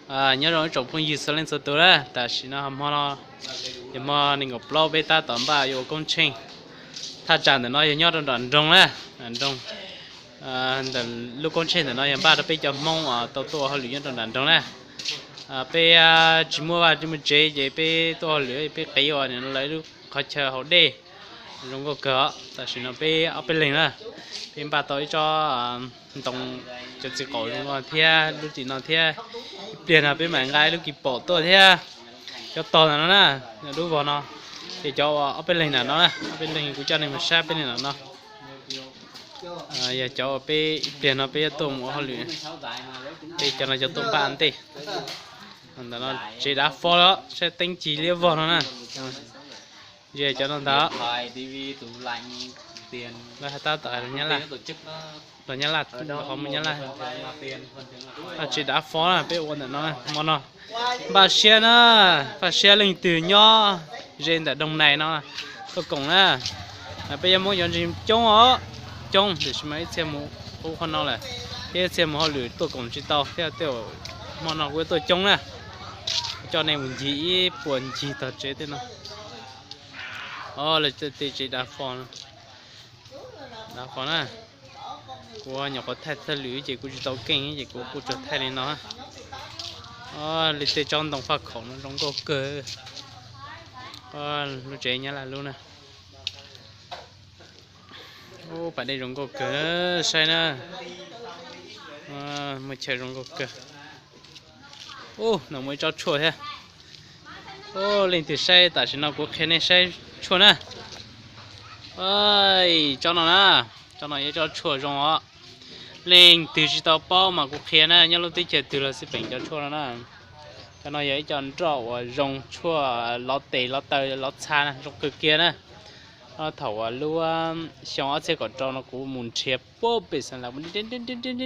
Nyob zoo ib tsoom phooj ywg txhua leej txhua tus na, tam sim no hmo no yog hmo nees nkaum plaub peb tab tom npaj yuav ua koob tsheej. Thaj tsam ntawm no yog nyob rau nram nroog na, nroog. Ntawm lub koob tsheej ntawm no yog npaj rau peb cov Hmoob tau tuaj ua hauj lwm nyob rau nram nroog na. Peb tsis muaj vaj tsis muaj tsev ces peb tuaj hauj lwm peb qiv ua lawv lub qhov chaw haus dej. Zoo nkauj kawg os. Tam sim no peb ob peb leeg na, peb npaj tau ib tsob ntoo cov txiv qaum zoo nkauj thiab lub tim no thiab. Ib pliag no peb mam nqa ib lub kis pom tuaj thiab. Cov tog ntawm no na, lub vog no, ces cov ob peb leeg ntawm no na, ob peb leeg kuv coj nej mus saib peb leeg ntawm no. Yog cov uas peb ib pliag no peb yuav tuaj mus ua hauj lwm, peb cov no cov tuaj npaj ntej. Ntawm no tsev dav fo los saib teeb cig liab vog no na. Ntsia cov no ntag. Lawv hais tab tom hais los Nyab Laj, los Nyab Laj, qhov muaj Nyab Laj. Tsev dav fo na peb ua ntawm no hmo no. Npaj siab na, npaj siab leej twg nyob ze ntawm Doog Nais no tuaj koom na. Peb cov Hmoob cov ntseeg coob os, coob tiam sis mas ib txhia mus qub qhov no lawm, thiab ib txhia mus hauj lwm tuaj koom tsis tau thiab tej zaum hmo no kuv yuav tuaj coob na. Coj nej mus ncig ib puas ncig tog tsev tej no. Lawv tej tsev dav fo, dav fo na. Kuv nyuam qhuav thaij thawj lwm ces kuv tsis tau keej ces kuv kuj tsuas thaij li no. Li tej tsob ntoo faj khaum no zoo nkauj kawg. Lub tsev Nyab Laj lub na. Ub, pas dej zoo nkauj kawg, saib na. Muaj chaw zoo nkauj kawg. Ub, no muaj ib tsob tshuaj thiab. Ub, leej twg saib tam sim no kuv qhia nej saib tshuaj na. Tsob no na, tsob no yog tsob tshuaj zoo os. Leej twg tsis tau paub mas kuv qhia na, nyob lub teb chaws twg los xij peem cov tshuaj no na. Cov no yog ib co nroj uas zoo tshuaj lov tes lov taw lov txha na, zoo kawg kiag na. Thaum uas lub xyoo ob txhiab kaum rau no kuv mus nrhiav puag pem Xeev Las, ntiab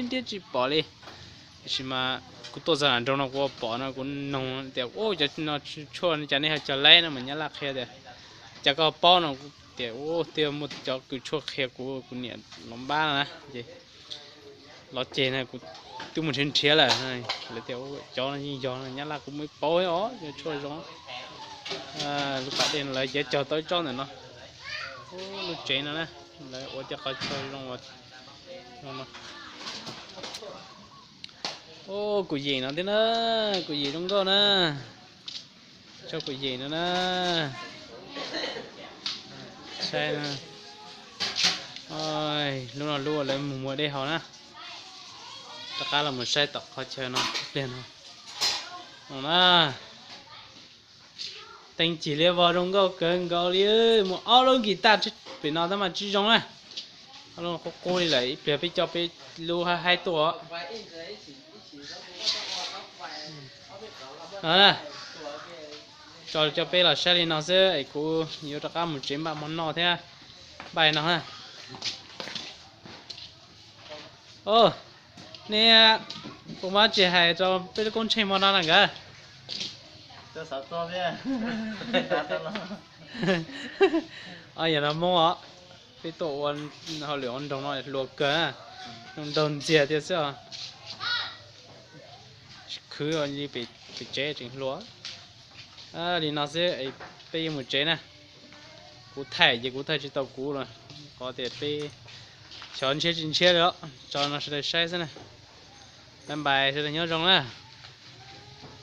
ntiab tsis pom li. Tiam sis mas kuv tuaj txog nram nroog no kuv pom no kuv noog tias, ub, cov no tshuaj cas nej ho cog laib no mas Nyab Laj qhia tias cas koj paub no. Kuv tias, ub, twb muaj cov kws tshuaj qhia kuv, kuv niam los npab no na, ces los ceg na kuv twb mus nrhiav nrhiav lawm. Lawv tias cov no yeej yog no, Nyab Laj kuv muaj ib paub os, cov tshuaj zoo. Lub pas dej no lawv cog tau ib tsob ntawm no. Lub tsev no na, lawv ua cov qhov chaw zoo no. Ub, kuv yem no thiab na, kuv yem zoo nkauj na. Tsob kuv yem no na. Saib, lub no lub uas lawv mus muag dej haus na. Rov qab los mus saib tom qhov chaw no ib pliag no. No na, teeb cig liab vog zoo nkauj kawg nkaus li. Muaj ob lub nkis taj pem no tab mas tsis zoo na. Ob lub qub qub li lawm, ib pliag peb coj peb lub haib haib tuaj. Tso coj peb los saib li no xwb es kuv yuav rov qab mus tsev npaj hmo noj thiab. Npaj li no. Ub, nej puas muaj dab tsi hais rau peb lub koob tsheej hmo no na nkawd? Yog no Hmoob os, peb tuaj ua hauj lwm hauv nroog no hluas kawg, nraug ntxiag tiag xwb os. Khwv li pem tsev tseem hluas. Li no xwb, peb yuav mus tsev na. Kuv thaij ces kuv thaij tsis tau kuv los, qhov tias peb xyov ntshiab tsis ntshiab li os. Tso no sawv daws saib xwb na. Bye bye, sawv daws nyob zoo na.